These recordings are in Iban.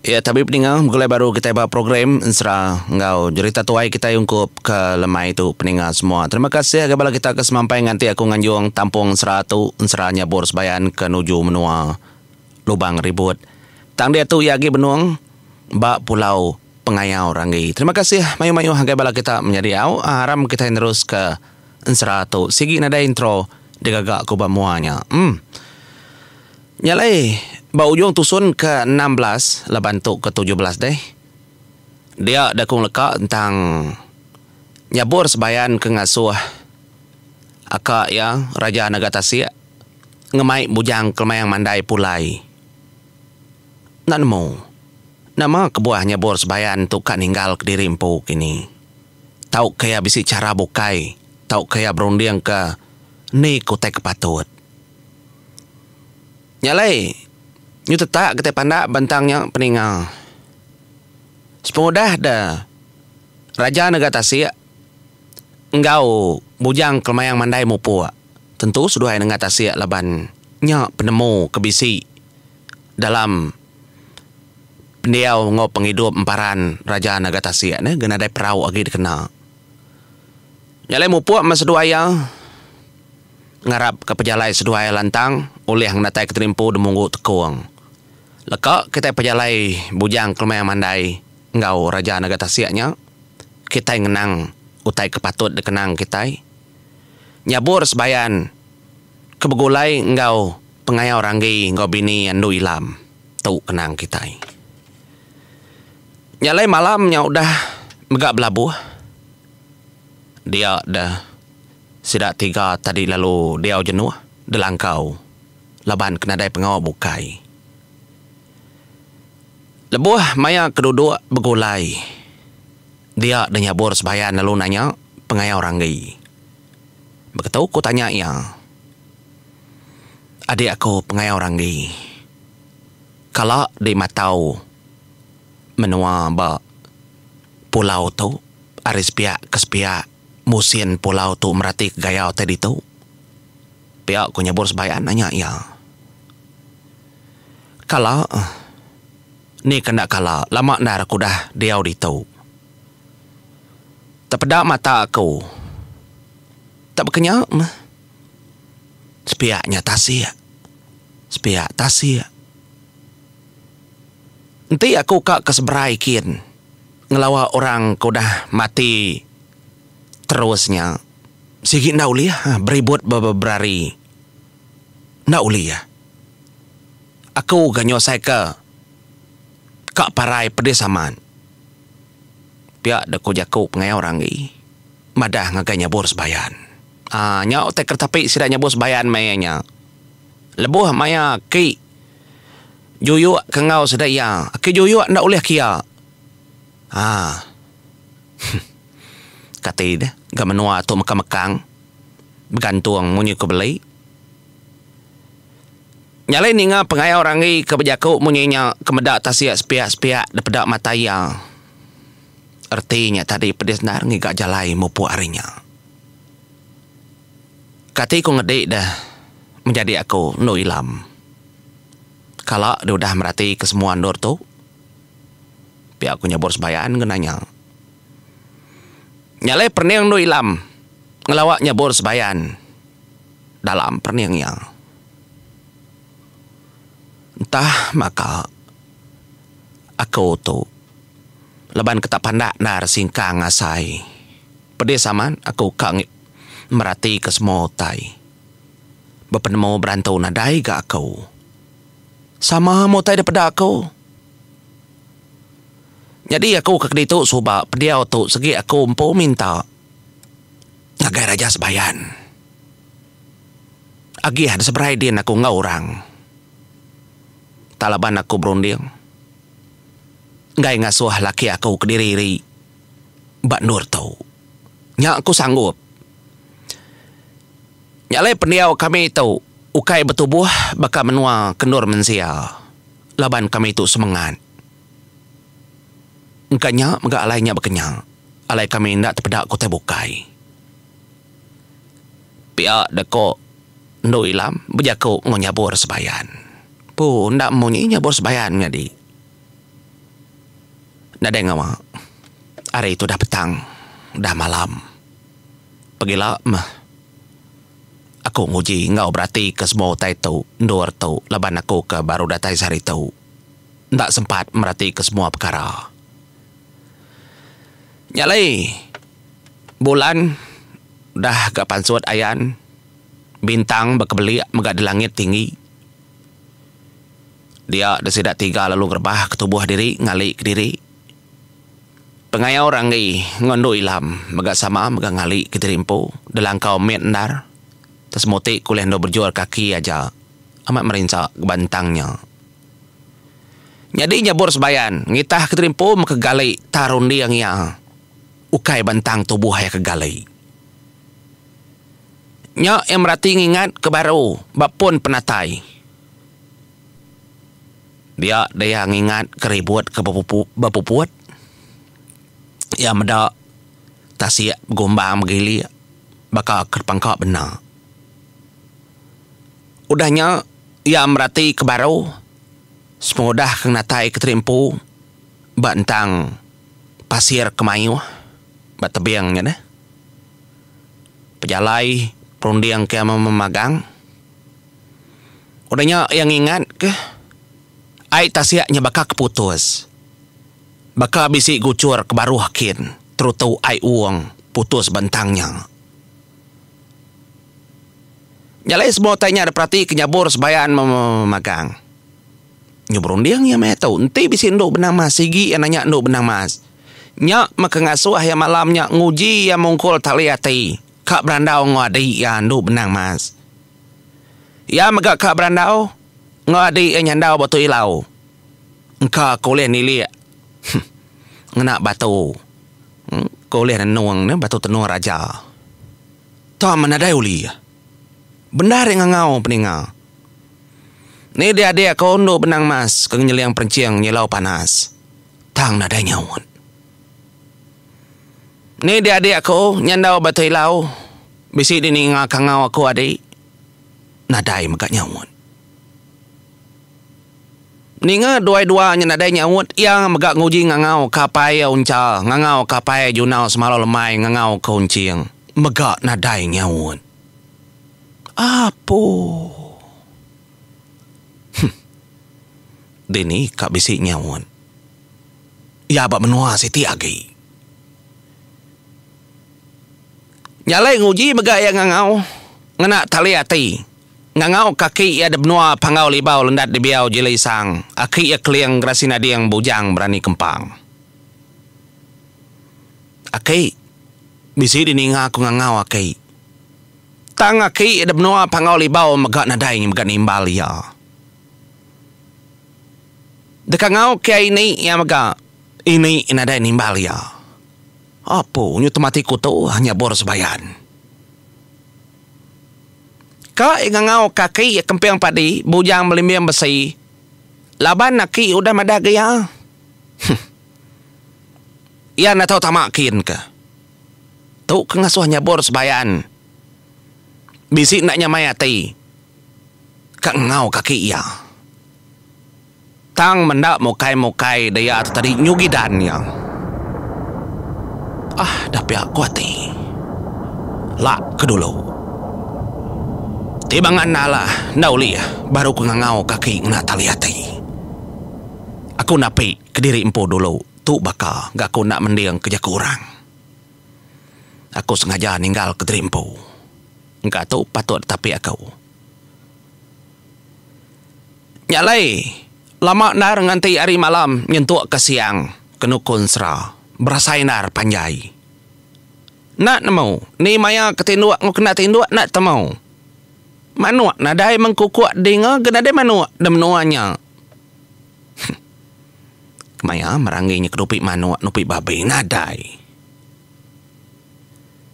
Iya tabi peninga begulai baru kitai ba program ensera enggau jerita tuai kitai ungkup ke lemai tu peninga semua. Terima kasih ngagai bala kita ke semampai nganti aku nganjung tampung ensera tu ensera nyabur sebayan ke nuju menua Lubang Ribut. Tang diatu iya agi benung ba Pulau Pengayau Ranggi. Terima kasih mayuh-mayuh ngagai bala kita menyadi au aram kitai neruska ensera tu sigi nadai intro digaga ku ba mua nya. Em. Nya alai, ba ujung tusun ke 16 laban tu ke 17 deh, dia Dakung Leka tentang nyabur sebayan ke ngasuh aka iya Raja Naga Tasik ngemai Bujang Kelemayang Mandai pulai. Enda nemu, nama kebuah nyabur sebayan tu ka ninggal kediri empu kini. Tauka iya bisi chara bukai tauka iya berundingka ni ke utai ke patut. Nya alai, nyu tetak kitai pandak bentang nya peninga. Sepengudah de Raja Nega Tasik enggau Bujang Kelemayang Mandai mupuk, tentu seduai nengah tasik laban nya penemu ke bisi dalam pendiau enggau pengidup emparan Raja Nega Tasik ne ga nadai perau agi dikena. Nya alai mupuk meh seduai iya. Ngarap ka pejalai seduai lantang ulih ngenatai ke terimpu demunggu tekung. Leka kitai pejalai Bujang Kelemayang Mandai enggau Raja Naga Tasik nya, kitai ngenang utai ke patut dikenang kitai. Nyabur sebayan ke begulai enggau pengayau Ranggi enggau bini Andu Ilam tu kenang kitai. Nya alai malam nya udah mega belabuh dia deh. Sida tiga tadi lalu diau jenuh delangkau laban ke nadai pengawa bukai. Lebuh maya ke duduk begulai, dia deh nyabur sebayan lalu nanya pengayau Ranggi. Beketu ku tanya iya. Adik aku pengayau Ranggi. Kala di matau menua ba pulau tu ari sepiak ke sepiak. Musin pulau tu merati ke gaya utai ditu. Pia ku nyebur sebayan nanya iya. Kala, ni ke enda kala lama endar aku udah diau ditu. Tepeda mata aku tak baka nya meh. Sepiak nya tasik, sepiak tasik. Enti aku ka ke seberai kin ngelawa orang ke udah mati terus nya sigi enda ulih beribut beberari enda ulih. Aku ga nyusaika ka parai pedis amat. Pia deh ku jaku pengayau Ranggi madah ngagai Nyabur Sebayan. Aa nya utai keretapi sida Nyabur Sebayan maya nya. Lebuh maya ki Juyuk ke enggau sida iya. Aki Juyuk enda ulih kia. Haa. Kati deh ga menua tu mekang-mekang begantung munyi ku beli. Nya alai ninga pengayau Ranggi ke bejaku munyi nya ke meda tasik sepiak-sepiak dipeda mata iya. Reti nya tadi pedis endar ngiga jalai mupuk ari nya. Kati ku ngedi deh menyadi aku endu Ilam. Kala deh udah merati ke semua endur tu. Pia ku nyebur sebayan ke nanya. Nya alai perening endu Ilam ngelawa nyebur sebayan dalam perening iya. Entah maka aku tu laban ke tak pandak endar singkang asai. Pedis amat aku ka merati ke semua utai. Bepenemu berantu nadai ga aku. Sama meh utai dipeda aku. Nyadi aku ke keditu suba pendiau tu segi aku empu minta ngagai Raja Sebayan. Agih da seberai din aku enggau orang. Tak laban aku berunding enggai ngasuh laki aku kediri iri ba endur tu. Nya aku sanggup. Nya alai pendiau kami tu ukai betubuh baka menua ke endur mensia laban kami tu semengat. Engka nya mega alai nya baka nya alai kami enda tepeda ke utai bukai. Pia deko endu Ilam bejaku enggau Nyabur Sebayan. Pu enda munyi Nyabur Sebayan nyadi. Nadai ngawa. Hari tu dah petang, dah malam. Pegila meh aku nguji enggau beratika semua utai tu endur tu laban aku ke baru datai sehari tu. Enda sempat meratika semua pekara. Nya alai bulan udah ga pansut ayan bintang bekebelik mega di langit tinggi. Dia da sida tiga lalu ngerebah ke tubuh diri ngali kediri. Pengayau Ranggi enggau Endu Ilam mega sama mega ngali kediri empu delangkau mit endar. Tesemuti ke ulih endu bejur kaki aja amat merinsa ke ba entang nya. Nyadi nyabur sebayan ngitah kediri empu meka gali tar runding iya ukai ba entang tubuh iya ke gali. Nya iya merati ngingat ke baru ba pun penatai. Dia daya ngingat ke ribut ke bepuput. Iya meda tasik begumbang begilik baka ke pangka bena. Udah nya iya merati ke baru sepengudah ke ngenatai ke terimpu ba entang pasir ke mayuh ba tebing nya deh. Pejalai perunding ke memagang. Udah nya iya ngingatka ai tasik nya baka ke putus. Baka bisi guchur ke baruh kin terutu ai wong putus ba entang nya. Nya alai semua utai nya diperatika nyabur sebayan memagang. Nyu berunding iya meh tu enti bisi endu benang mas sigi iya nanya endu benang mas. Nya meh ke ngasuh iya malam nya nguji iya mungkul tali ati ka berandau enggau adi iya endu benang mas. Iya mega ka berandau enggau adi iya nyandau batu ilau. Engka ke ulih nilik ngena batu ke ulih nenung ne batu tenung raja. Tang meh nadai ulih. Bendar iya ngangau peninga. Ni deh adi aku endu benang mas ke ngenyeling perenching nyilau panas. Tang nadai nyaut. Ni deh adi aku nyandau batu ilau bisi dininga kangau aku adi nadai mega nyaut. Ninga duai dua nya nadai nyaut iya mega nguji ngangau ka apai iya Uncha ngangau ka apai iya Junau semalau lemai ngangau ka Unching mega nadai nyaut. Apu. Huh. Dini ka bisi nyaut. Iya ba menua siti agi. Nya alai nguji mega iya ngangau ngena tali ati. Ngangau kaki iya da benua Panggau Libau Lendat Dibiau Jili Isang, aki iya Keling Gerasi Nading Bujang Berani Kempang. Aki, bisi dininga aku ngangau aki. Tang aki iya da benua Panggau Libau mega nadai mega nimbal iya. Deka ngau ke ini iya mega, ini nadai nimbal iya. Apu nyu temati kutu nyabur sebayan. Ka iya ngangau ke aki iya kemping padi bujang belimbing besi laban aki udah madah ga iya. Huh. Iya enda tau tama kin ke. Tu ke ngasuh nyabur sebayan. Bisi enda nyamai ati ka ngangau ke aki iya. Tang menda mukai-mukai dia tu tadi nyugi dan iya. Ah dah pia ku ati. Lak ke dulu. Ti bangan alah enda ulih baru ku ngangau kaki ngena tali ati. Aku napi kediri empu dulu tu baka ga aku enda mending ke jaku orang. Aku sengaja ninggal kediri empu. Engka tu patut ditapi aku. Nya alai, lama endar nganti hari malam nyentukka siang ke nukun sera berasai endar panjai. Enda nemu ni maya ke tinduk enggau kena tinduk enda temu. Manuk nadai mengkukuk dinga ga nadai manuk da menua nya. Huh. Kemaya meranggi nya ke nupi manuk nupi babi nadai.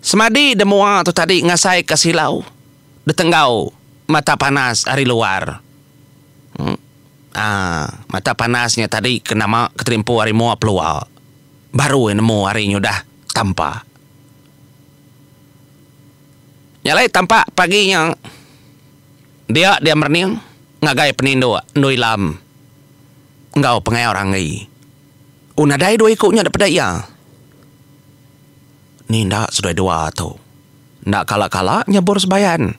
Semadi da mua tu tadi ngasaika silau. Betenggau mata panas ari luar. Aa mata panas nya tadi ke nama ke terimpu ari mua pelua. Baru iya nemu hari nya udah tampak. Nya alai tampak pagi nya dia dia merening ngagai peninduk Endu Ilam enggau Pengayau Ranggi. Oh nadai dua iku nya daripada iya. Ni enda seduai dua tu. Enda kala-kala nyebur sebayan.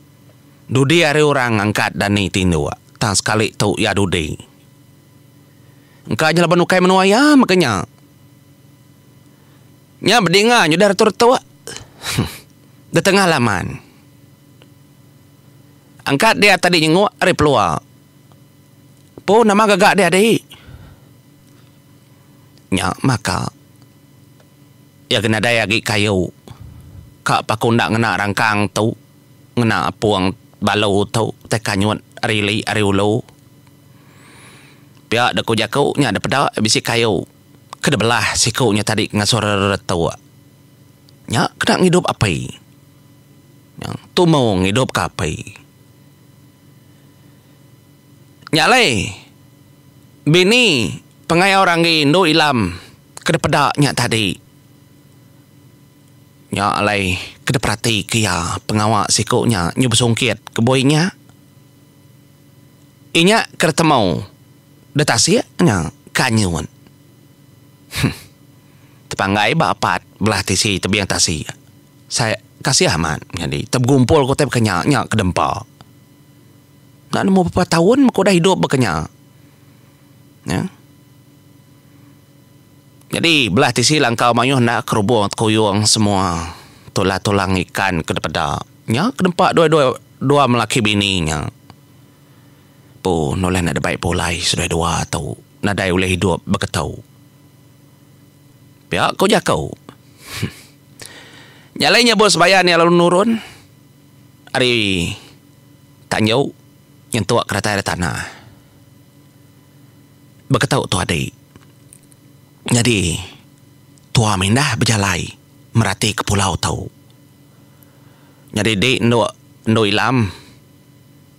Dudi ari orang ngangkat dani tinduk tang sekali tu iya dudi. Engka nya laban ukai menua iya mega nya. Nya bedinga nyudah retuk-retuk di tengah laman. Angkat dia tadi nyenguk ari pelua. Empu nama gaga dia adi. Nya maka iya ke nadai agi kayu ka pa aku enda ngena rangkang tu ngena apung balu tu tai kanyut ari ili ari ulu. Pia dek ku jaku nya da peda bisi kayu ke dibelah siku nya tadi ngasuh reretuk. Nya kena ngidup api. Nya tumu ngidup ka api. Nya alai, bini pengayau ranggi endu ilam ke dipeda nya tadi. Nya alai ke diperati ke iya pengawa siku nya nyu besungkit ke bui nya. Inya ke ditemu da tasik nya kanyut. Huh. Tepanggai ba apat belah tisi tebing tasik. Sai kasih amat nyadi tebegumpul ke utai baka nya nya ke dempa. Enda nemu berapa taun meh udah idup baka nya. Nya. Nyadi belah tisi langkau mayuh enda kerubung tekuyung semua tulang tulang ikan ke dipeda. Nya ke dempa dua dua dua melaki bini nya. Pu nulih enda dibai pulai seduai dua tu nadai ulih idup baka tu. Pia ku jaku. Nya alai nyebut sebayan iya lalu nurun ari tanju nyentuk ke datai ari tanah. Beketu tu adi. Nyadi tua mindah bejalai merati ke pulau tu. Nyadi di endu endu ilam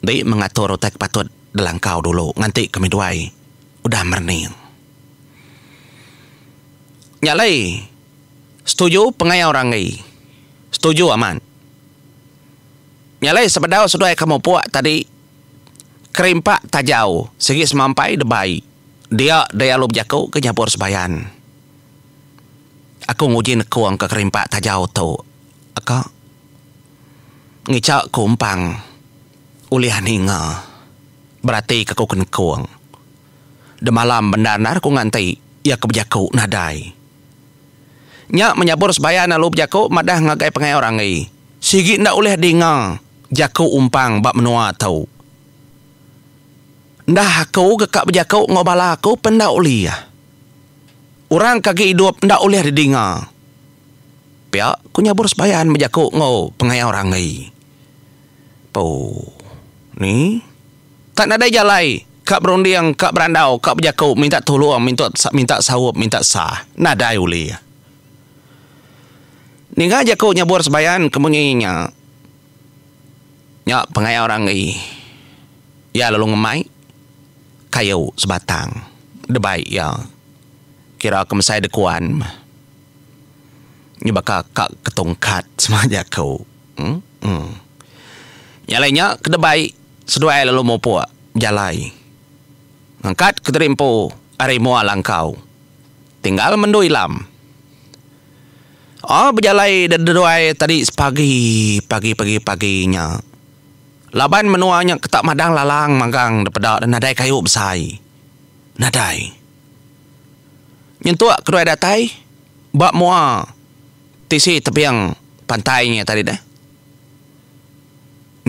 di mengatur utai ke patut dilangkau dulu nganti kami duai udah merening. Nya alai setuju pengayau ranggi. Setuju amat. Nya alai sebedau seduai ke mupuk tadi kerimpak tajau sigi semampai debai dia dei alu bejaku ke nyabur sebayan. Aku nguji nekung ke kerimpak tajau tu aka ngicha ku empang ulih ninga berati ke ku ke nekung. Demalam bendar endar ku nganti iya ke bejaku nadai. Nya menyabur sebayan lalu bejaku madah ngagai pengayau ranggi, sigi enda ulih dinga jaku umpang ba menua tu. Endah aku ga ka bejaku enggau bala aku pen enda ulih. Orang ke agi idup enda ulih didinga. Pia ku nyabur sebayan bejaku enggau pengayau ranggi. Poo. Ni. Tak nadai jalai, ka berunding, ka berandau, ka bejaku, minta tulung, minta minta saup, minta sah. Nadai ulih. Ninga jaku nyabur sebayan ke munyi nya, nya pengayau ranggi. Iya lalu ngemai kayu sebatang debai iya. Kira ke mesai dekuan meh. Nya baka ka ketungkat sema jaku. Em. Nya alai nya ke debai seduai lalu mupuk jalai. Ngangkat kediri empu ari mua langkau. Tinggal mendu ilam. Oh bejalai deduai tadi sepagi pagi pagi pagi nya. Laban menua nya ketak madang lalang magang depeda nadai kayu besai. Nadai. Nyentuk keduai datai ba mua tisi tebing pantai nya tadi deh.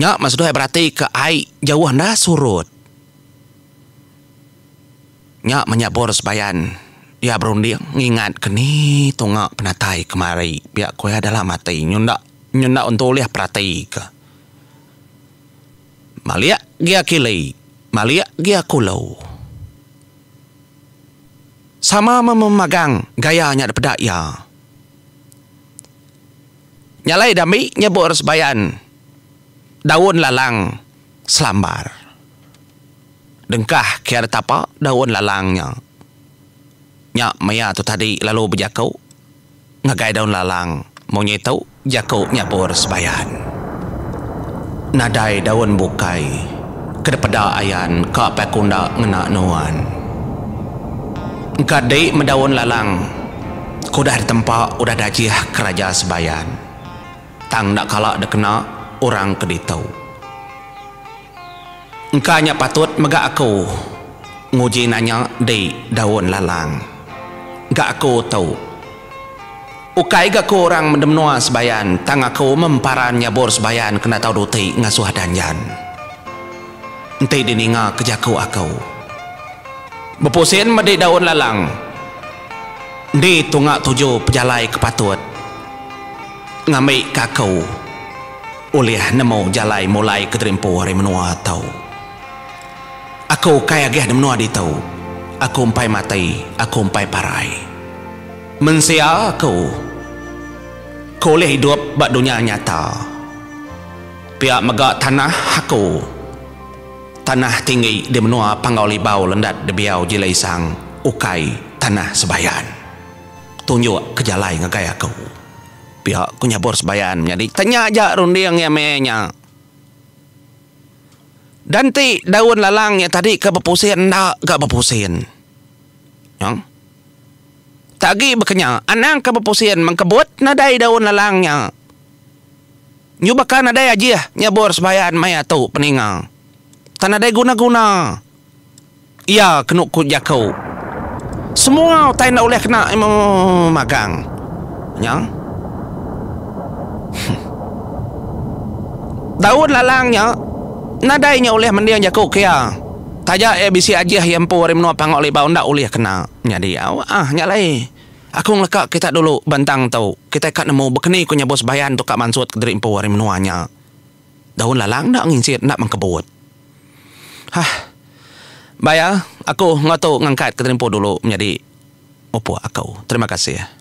Nya meh seduai berati ke ai jauh enda surut. Nya meh nyabur sebayan iya berunding ngingat ke ni tunga penatai kemari pia ku iya dalam ati nyunda nyunda untu ulih perati ke. Malik gia kili malik gia kulu. Sama meh memagang gaya nya dipeda iya. Nya alai dambi nyebur sebayan daun lalang selambar. Dengkah ke ada tapa daun lalang nya. Nya maya tu tadi lalu bejaku ngagai daun lalang munyi tu jaku nyabur sebayan. Nadai daun bukai ke dipeda ayan ka pai ku enda ngena nuan. Engka dei medaun lalang ke udah ditempa udah dajih ke Raja Sebayan tang enda kala dikena orang ke ditu. Engka nya patut mega aku nguji nanya dei daun lalang ga aku tu. Ukai ga ku orang meda menua Sebayan tang aku memparan nyabur Sebayan kena tau duti ngasuh danjan. Enti dininga ke jaku aku. Bepusin medi daun lalang. Endi tunga tuju pejalai ke patut ngambi ke aku ulih nemu jalai mulai ke terimpu ari menua tu. Aku ukai agih di menua ditu. Aku empai mati, aku empai parai. Mensia aku ke ulih idup ba dunya nyata. Pia mega tanah aku, tanah tinggi di menua Panggau Libau Lendat Debiau Jilai Isang ukai tanah sebayan. Tunjuk ke jalai ngagai aku. Pia ku nyabur sebayan menyadi tanya aja runding iya meh nya. Dan ti daun lalang nya tadi ke bepusin enda ga bepusin. Nyong. Tak agi bekenya, anang ke bepusin mengkebut nadai daun lalang nya. Nyu baka nadai ajih nyabur sebayan maya tu peninga. Tak nadai guna-guna. Iya kenu ku jaku. Semua utai enda ulih kena magang. Nya. Daun lalang nya nadai nya ulih mending jaku ke iya. Taja iya bisi ajih iya empu ari menua Pangau Libau enda ulih kena. Nyadi au ah nya alai. Aku ngeleka kita dulu bentang tu. Kitai ka nemu bekeni ku nyebut sebayan tu ka mansut kediri empu ari menua nya. Daun lalang enda nginsit enda mengkebut. Hah. Baya aku enggau tu ngangkat kediri empu dulu menyadi mupuk aku. Terima kasih.